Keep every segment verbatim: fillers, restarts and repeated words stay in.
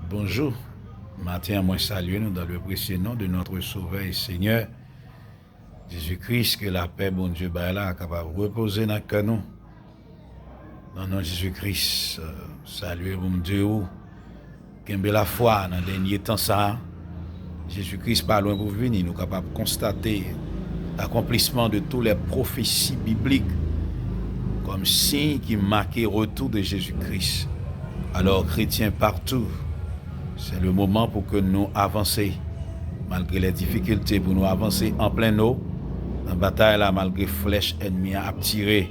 Bonjou. Maten an, mwen salye nou dans le précieux nom de notre Sauveur et Seigneur Jésus-Christ. Ke lapè Bondye bay la kapab repoze nan kè nou. Nan non Jezi Kris, euh, salye Bondye ou. Kenbe lafwa nan dènye tan sa a. Jezi Kris pa lwen pou vini. Nou kapab konstate l'accomplissement de toutes les prophéties bibliques comme signe qui marquait retour de Jésus-Christ. Alors, chrétiens partout, c'est le moment pour que nous avancer, malgré les difficultés, pour nous avancer en plein eau, nan batay la, malgré flèch ènmi an ap tire,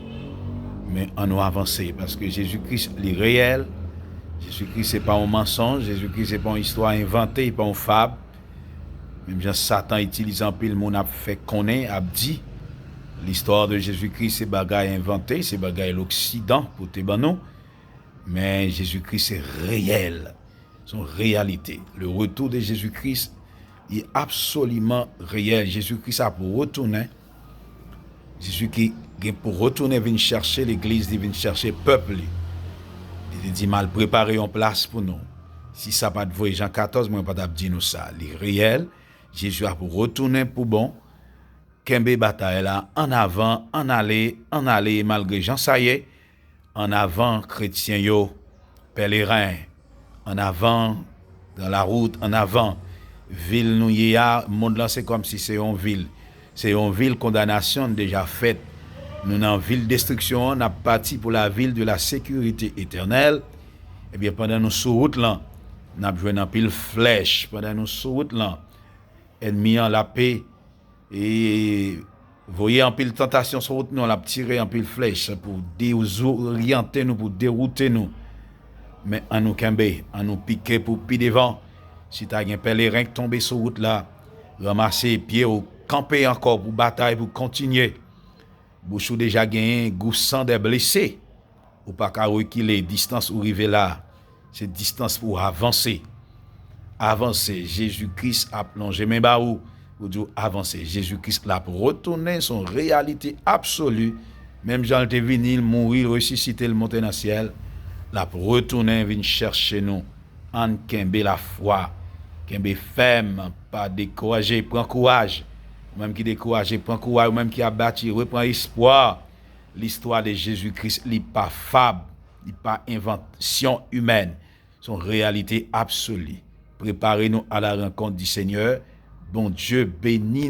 men ann nou avanse, paske Jezi Kris, li reyèl. Jezi Kris se pa yon mansonj, Jezi Kris se pa yon istwa envante, pa yon fab. Menm jan Satan itilize anpil moun ap fè konnen, ap di, l'histoire de Jésus-Christ se bagay envante, se bagay loksidan pote ban nou. Men Jezi Kris se reyèl, se yon reyalite. Le retour de Jésus-Christ, li absoliman reyèl. Jezi Kris ap retounen. Jezi ki gen pou retounen vin chèche legliz li, vin chèche pèp li. Li te di, "M al prepare yon plas pou nou." Si sa pa t vre Jan katòz, mwen pa t ap di nou sa. Li reyèl. Jezi ap retounen pou bon. Kenbe batay la, ann avan, ann ale, ann ale, malgre jan sa ye. Ann avan, kretyen yo, pèleren. Ann avan, dans la route, ann avan. Vil nou ye a, mond lan se kòmsi se yon vil. Se yon vil kondanasyon deja fèt. Nou nan vil destriksyon an, n ap pati pou la vil de la sécurité éternelle. Ebyen, pandan nou sou wout lan, n ap jwenn anpil flèch. Pandan nou sou wout lan, ènmi an l ap e voye anpil tantasyon sou wout nou, l ap tire anpil flèch pou dezoryante nou, pou dewoute nou. Men ann nou kenbe, ann nou pike pou pi devan. Si ta gen pèleren k tonbe sou wout la, ranmase pye w, kanpe ankò pou batay, pou kontinye. Bouch ou deja genyen gou san dè blese. Ou pa ka rekile, distans ou rive la, se distans pou w avanse. Avanse, Jezi Kris ap lonje men ba ou, pou di w avanse. Jezi Kris l ap retounen, se yon reyalite absoli. Menm jan l te vini, l mouri, l resisite, l monte nan syèl, l ap retounen vin chèche nou. Ann kenbe lafwa, kenbe fèm, pa dekouraje, pran kouraj. Ou menm ki dekouraje, pran kouraj. Ou menm ki abati, repran espwa. Listwa de Jezi Kris, li pa fab, li pa envansyon imèn. Se yon reyalite absoli. Prepare nou à la rencontre du Seigneur. Bondye beni